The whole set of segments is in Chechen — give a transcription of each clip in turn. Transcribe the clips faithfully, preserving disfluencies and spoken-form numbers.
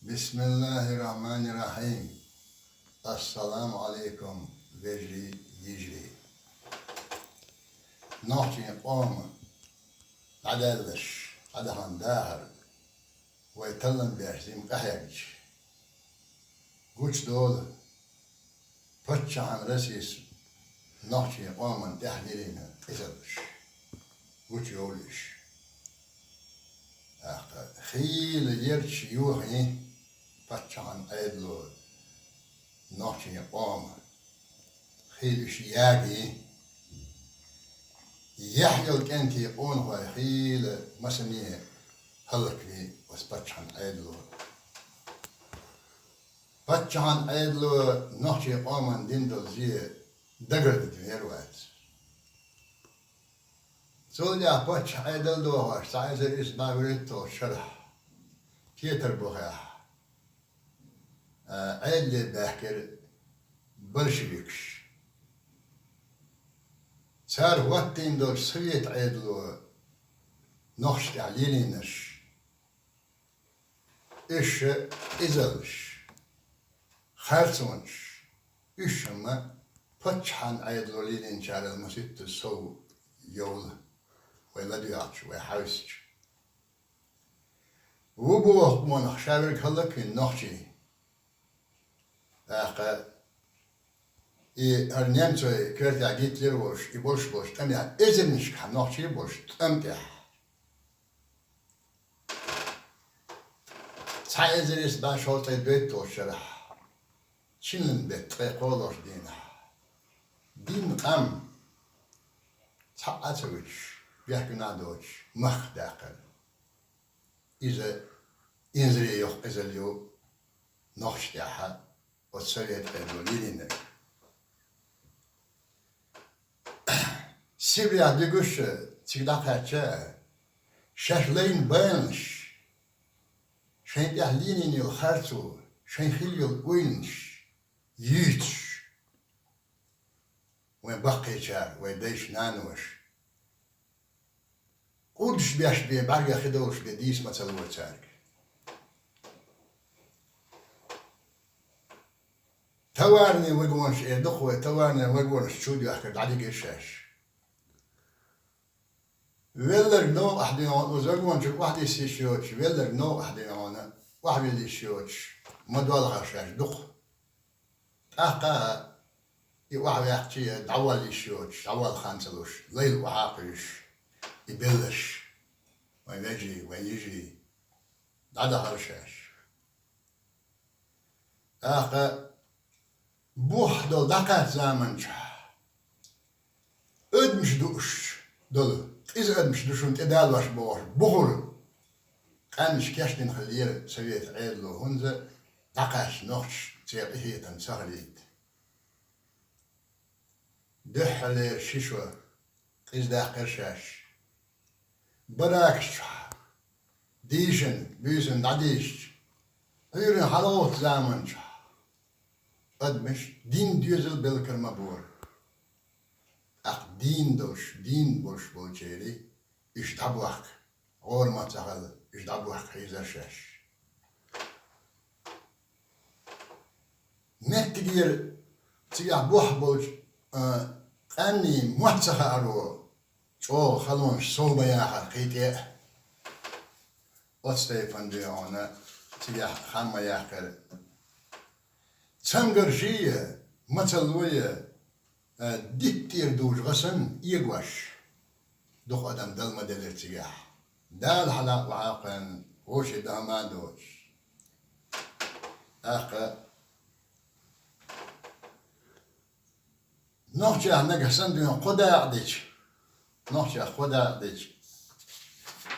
Бисмиллахир-рахманир-рахим. Ассаламу алейкум, вежарий, йижарий. Нохчийн къоман дӀадаьлларш, дӀадахана дахар вай таллам беш жима къахьегча, гучадолу паччахьан Россис нохчийн къоманна тӀехь лелийна къизаллаш. Гучайовлу уьш. ТӀаккха хийла ярташ йохийна паччахьан Ӏедало нохчийн къоман. Хийла уьш ягийна. Яхь йолу кӀентий къонахой хийла масане хӀаллаквийна оцу паччахьан Ӏедало. Паччахьан Ӏедало нохчийн къоманна дина долу зе дагардина вер вац. Цул тӀаьхьа паччахьан Ӏедал дохош цхьа эзар исс бӀе вуьрхӀитталгӀачу шарахь, Петарбухехь, а, Ӏедале баьхкира большевикаш. Цара хӀоттийна долчу совет Ӏедало нохчашна тӀехь лелийнарш, уьш къизаллаш, харцонаш, уьш ма паччахьан Ӏедало лелийначарал масийтта сов йовла, вай ладоьгӀча, вай хьаьвсича. Ву боху къонах ша верг хӀаллаквина нохчий. ТӀаккха и хӀара немцойн коьртехь Гитлер волуш, и болуш болчу тӀамехь эзарнашкахь нохчий болуш тӀам тӀехь. Цхьа эзар исс бӀе шовзткъе дейтталгӀачу шарахь, шинарин беттан ткъе кхоалгӀачу дийнахь, дин къам цхьа а ца вуьтуш, бехкенахь доцуш, махках даьккхира. Иза инзаре йоккха къизалла ю нохчашна тӀехь оцу совет Ӏедало лелийнарг. Сибрехь дуьгуш цига дӀакхаьчча, шаьш лайна байланаш, шайн тӀехь лелийна йолу харцо, шайн хилла йолу ойланаш юьйцуш, вайн баккхийчара, вайн дайша-наноша къурдаш беш бен, бӀаьргех хи довлуш бен дийца мацалла вара цаьрга. Товарный вагонаш эр ду-кх вай, товарный вагонаш чу а доьхкира, дӀадигира шаьш. Велларг новкъахь дуьйна, оцу вагон чуьра охьадисса йиш йоцуш, велларг новкъахь дуьйна, охьавилла йиш йоцуш, ма долхара шаьш ду-кх. ТӀаккха а и охьаваьккхича а дӀаволла йиш йоцуш, дӀаволла хан ца луш, лайла охьа а кхуьйсуш, и белларш, вайн вежарий, вайн йижарий, дӀадахара шаьш. ТӀаккха бухахь долу дӀакхаьччу заманчохь адамаш дууш долу, къиза адамаш ду шуна тӀедалош бохуш, бухара къаьмнаш кечдина хиллера совет Ӏедало, хӀунда дӀакхаьчча нохчаша церан къинхетам ца хилийта. Дуьххьарлера ши шо къиза даьккхира шаьш. Баракаш чохь дийшина, буьйсанна дӀадийшича, Ӏуьйранна хьалагӀовтту заманчохь адамаш дин доьзал белла кара ма бора. ТӀаккха дийна долуш, дийна болуш болчерий уьш дӀабохка, гӀора ма ца хилла, уьш дӀабохка хьийзара шаьш. Меттигера цигахь бохь болчу, а, къаьмнийн мотт ца хааро чӀогӀа халонаш сов ма яхара кхин тӀе а. Оцу тайпана дуьйна цигахь хан ма яьккхира. Цамгарший а, мацаллой а, а, диттера дуьйжу гӀа санна эгош, дукха адам дала ма делира цигахь. Дала хьалха охьа а кхоьллина, вовшийн дан ма доцуш. ТӀаккха нохчех нагахь санна дуьйна кхо дакъа дича, нохчех кхо дакъа дича,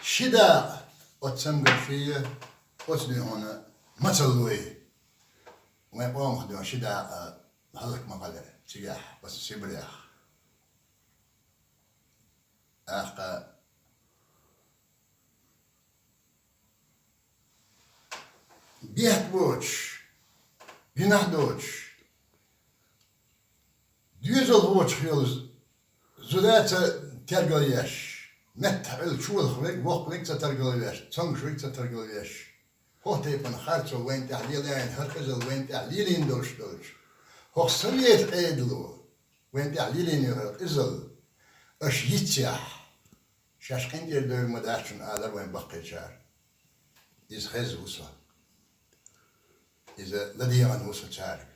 ши дакъа оцу цамгарший а, оцу дуьйна мацаллой. Вайн къомах дуьйна ши дакъа хӀаллак ма хилира цигахь, оцу Сибрех. ТӀаккха бехк боцуш, гинахь доцуш, доьзалхочух йолу зуда ца тергалъеш, меттахь Ӏуьллу чолах верг, воккха верг ца таргалвеш, цомгуш верг ца таргалвеш, хӀокху тайпана харцо вайна тӀехь лелаяйна, хӀара къизалла вайна тӀехь лелийна долуш долчу, хӀокху совет Ӏедало вайна тӀехь лелийна йолу хӀара къизалла аша йицъехь, шаьш къинтӀера девр ма дац шуна, алара вайн баккхийчара. Иза хезна ву со. Иза ладегӀна ву со цаьрга.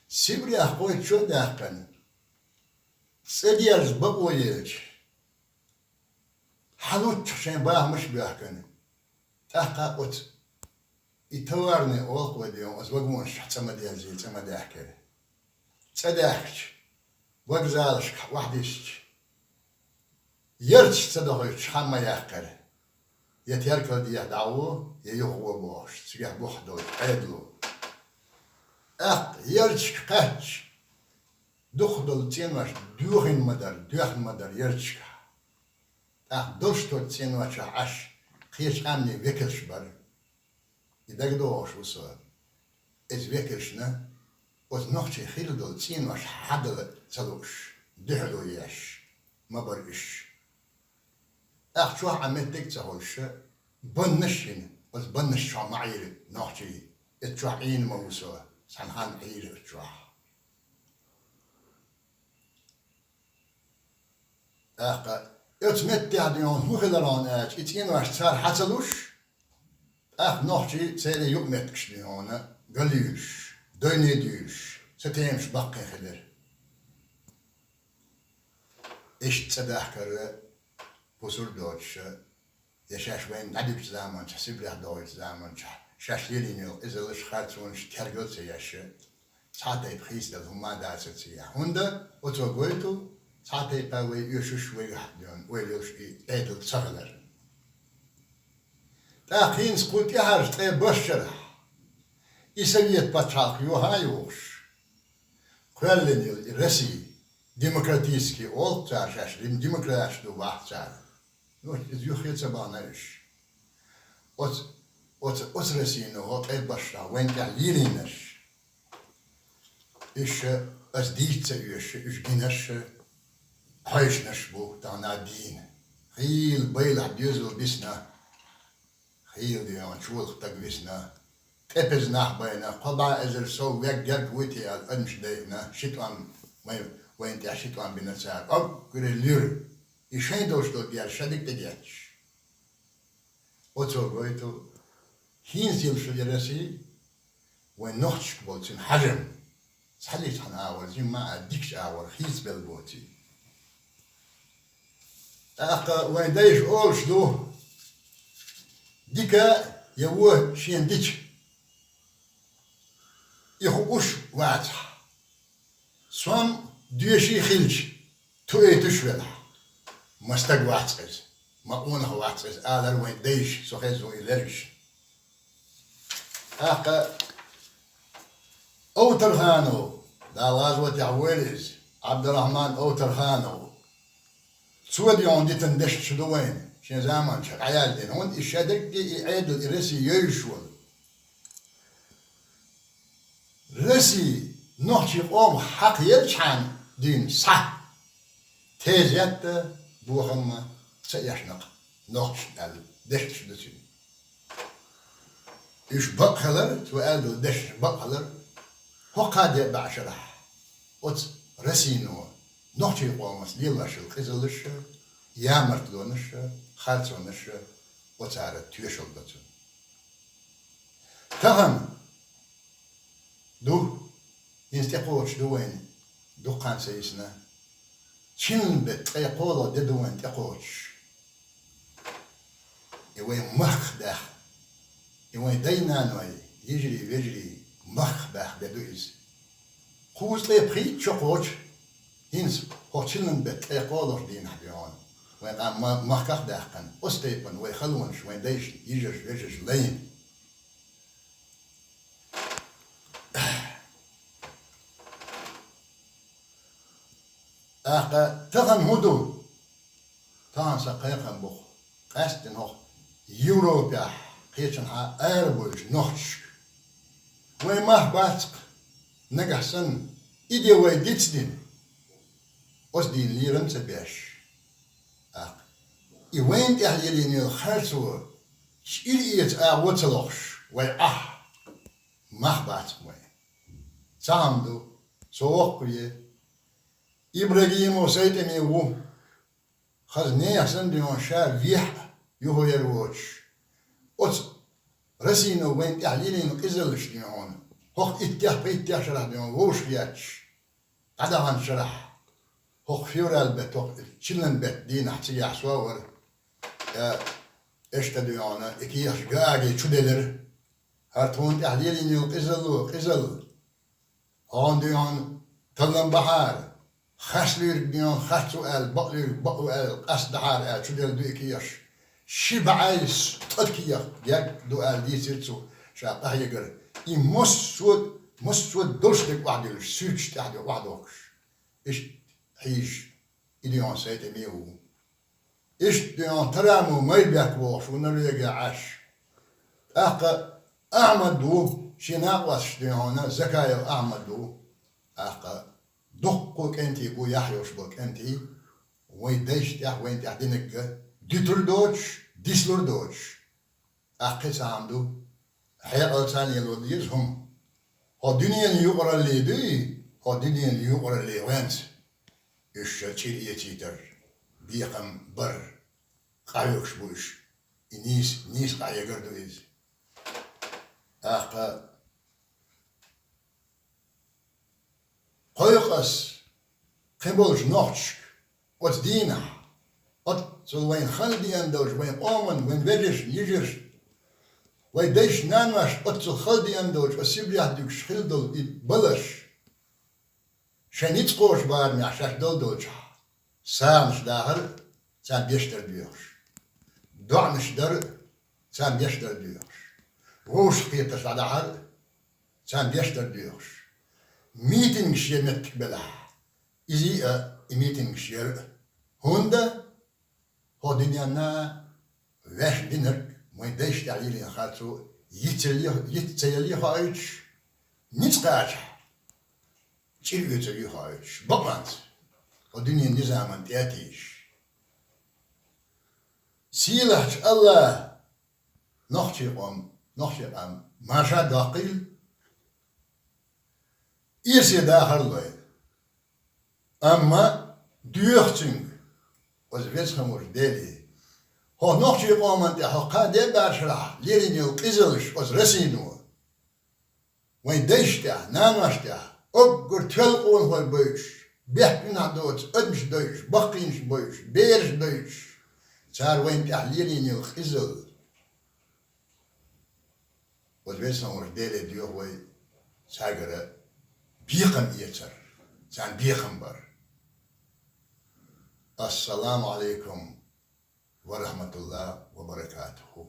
Сибрех кхойтта шо а даьккхина, цӀа дерза бакъо елча, хьалуччух шайн бахамаш а боьхкина, тӀаккха оцу, и товарный олу-кх вай, ден, оцу вагонашкахь цӀа ма дерзий, цӀа ма даьхкира. ЦӀа даьхкича, вокзалашкахь охьадисча, ярташ ца дохуьйтуш хан ма яьккхира. Я теркал дехьа дӀагӀо, я юхагӀо бохуш, цигахь бухахь долчу Ӏедало. ТӀаккха ярташка кхаьчча, дукхах долу цӀенош доьхна ма дара, доьхна ма дара ярташкахь. ТӀаккха долуш долчу цӀеношкахь Ӏаш, кхечу къаьмнийн векалш бара. И дагадогӀуш ву со. Иза векалшна, оцу нохчийн хилла долу цӀенош хьадала ца лууш, дуьхьало еш ма бара уьш. ТӀаккха чохь Ӏан меттиг а ца хуьлуш, баннаш а йина, оцу баннаш чохь ма Ӏийра нохчий, оцу чохь Ӏийна ма ву со, цхьана ханна Ӏийра оцу чохь. ТӀаккха оцу меттехь, ден, хӀун хилар хьуна аьлча, и цӀенош цара хьа ца луш, тӀаккха нохчий церан юкъаметтигаш, ден, ган луьйлуш, дойне дуьйлуш, сатемаш баккхий хилира. Иштта цӀа дахкар пусар доцуш, я шаьш вайна дӀадуьгучу заманчохь, Сибрех догӀучу заманчохь, шаьш лелийна йолу къизаллаш, харцонаш тергал а ца еш, цхьа а тайпа хийцадала хӀума а дацара цигахь. ХӀунда оцо гойту, цхьа а тайпа вай оьшуш, вайгахь а, ден, ойла йолуш и Ӏедал ца хилар. ТӀаккха хӀинца кху тӀаьхьарчу ткъе бархӀ шарахь и совет пачхьалкх йоха а йохуш, кхоьллина йолу и Россия, демократический олу цара шаьш, дем-, демократаш ду боху цара. Ну, иза юххе а ца бахана уьш. Оцу, оцу, оцу Россино хӀокху ткъе бархӀ шарахь вайна тӀехь лелийнарш, уьш аса дийца ца оьшу, уьш гинарш, хьоьшурш бу тахана дийна. Хийла байлахь доьзал бисна. Хийла, ден, чолхе стаг висна, тӀепаза нах байна, кхо бӀе эзар сов вег герга вуй те аьлла, адамаш дайина, ши тӀом, вай, вайна тӀехь ши тӀом бина цара, оггуре луьра, и шайн долуш долу герз шадерг тӀегетташ. Оцо гойту, хӀинца йолуш йолу Россия, вайн нохчашка болу цуьнан хьажам, цхьаллигчхьана агӀор, жимма а дикачу агӀор хийцабелла боций. ТӀаккха вайн дайша олуш ду, дика я вон шена дича, и хууш вацахь, сом доьший хилча, тууьйтуш велахь, ма стаг вац иза, ма къонах вац иза, алара вайн дайша, со хезна ву и лергаш. ТӀаккха Овтарханов, Дала гӀазотехь войла иза, Ӏабдурахьман Овтарханов, цо дийна дитина дешнаш ду вайна, шен заманчохь дӀаяздина, хӀунда и шадерг и Ӏедал, и Россия йойуш волу. Россия нохчийн къомах хьакха елчхьана дийна схьа, тезет а, бохам а ца эшна-кх нохчашна аьлла, дешнаш ду цуьнан. Уьш бакъ хилар, цо аьлла долу дешнаш бакъ хилар, хӀокху кхаа-деа бӀе шарахь оцу Россино нохчийн къомаца лелош йолу къизаллаш а, ямартлонаш а, харцонаш а, оцара тоьшалла до цунна. Тахана ду, хӀинца тӀекхочуш ду вайна, дуккха хан ца йисна. Чиллан беттан ткъе кхоалгӀа де ду вайна тӀекхочуш. И вайн махках баьхна, и вайн дай-наной, йижарий-вежарий махках баьхна де ду иза. Кхузткъе пхийтта шо кхочу, хӀинца хӀокху чиллан беттан ткъе кхоалгӀачу дийнахь, ден, вайн къам ма-, махках а даьккхина, оцу тайпана вайн халонаш, вайн дайшна йижарш, вежарш лайна. ТӀаккха тахана хӀун ду? Тахана сан кхайкхам бу-кх, къаьсттина хӀокху Европехь, кхечанхьа арабевллачу нохчашка. Вайн мах бац-кх, нагахь санна, и де вай дицдина, оцу дийна лерам а ца беш. ТӀаккха и вайна тӀехь лелийна йолу харцо, чӀир эца агӀо ца лохуш, вай Ӏахь мах бац вай. Цхьа хӀума ду, со воккхаве, Ибрагимов Сайтами ву, хаза нехан санна дуьйхьа ша вехьа юхавер воцуш. Оцу Расино вайна тӀехь лелийна къизаллаш дуьйхьа, хӀокху иттех-пхийттех шарахь дуьйхьа вовшах етташ, дӀадаханчу шарахь, хӀокху февраль беттан, хӀокху чиллан беттан дийнахь цигахь со а вара, я эшта дуьйхьа и кехаш гааге чу делира. ХӀара тхуна тӀехь лелийна йолу къизалло, къизалла. Хьуна дуьйхьа таллам бахьара, харц луьйриг дуьйхьа харц ву аьлла, бакъ луьйриг бакъ ву аьлла, къастадахьара аьлла, чу делла ду и кехаш. Ши бӀе ткъа кех герга ду аьлла дийцира цо ша къахьегар. И массо, массо долуш дерг охьадуьллуш, суьрташ тӀехь ду охьадохкуш. Иштта хьийзаш, и дуьйхьа Сайтами ву. Иштта дуьйхьа Тарамо Майрбек вохуш ву Норвегехь Ӏаш. ТӀаккха Ахьмад ву, шен накъосташ дуьйхьа Закаев Ахьмад ву. ТӀаккха дуккха кӀентий бу, яхь йолуш болу кӀентий, вайн дайшна тӀехь, вайна тӀехь динарг дуьтур доцуш, дислур доцуш. ТӀаккха кхин цхьа хӀума ду, хьекъалца лело деза хӀума. ХӀо дуьненан юкъаралле дуй, хӀо дуьненан юкъаралле ваьнца. Уьш ша чӀир эцийтар, бекхам бар, къахьоьгуш бу уьш. И нийса, нийса къахьегар ду иза. ТӀаккха кхойкху ас кхин болчу нохчашка оцу дийнахь, оццул вайн хала деана долчу вайн къоман, вайн вежаршна, йижаршна, вайн дайшна, наношна оццул хала деана долчу оцу Сибрехь дуьгуш хилла долу и балаш, шайн ницкъ кхочу барамехь шаьш долу долчохь, сагӀанаш дахар а царна беш дар доьхуш, доӀанаш дар а царна беш дар доьхуш, вовшахкхетарш дӀадахьар а царна беш дар доьхуш, митингаш ян меттиг белахь, изий а и митингаш яр а. ХӀунда? ХӀо дуьненна ваьш динарг, вайн дайшна тӀехь лелийна харцо йиц ца елли-, йиц ца елли хоуьйтуш, ницкъ кхачахь, чӀир оьцур ю хоуьйтуш, бакъонца, хӀо дуьненан низаман тӀе а тийсаш. Сийлахьчу АллахӀа нохчийн къом, нохчийн къам марша доккхийла, эсе дахар лойла. Амма доьху цуьнга, оцу веза хӀуманаш Деле, хӀокху нохчийн къоман тӀехь хӀокху кхаа де бӀаьршарахь лелийна йолу къизаллаш оцу Расино, вайн дайшна тӀехь, наношна тӀехь, уггар тоьлла къонахой бойтуш, бехк-гуьнахь доцу адамаш дойтуш, баккхийнаш бойтуш, бераш дойтуш, цара вайна тӀехь лелийна йолу къизалла. Оцу веза хӀуманаш Деле доьху вай цаьргара бекхам эцар, царна бекхам бар. Ассаламу Ӏалайкум ва рахьматуллахӀи ва баракатухӀу.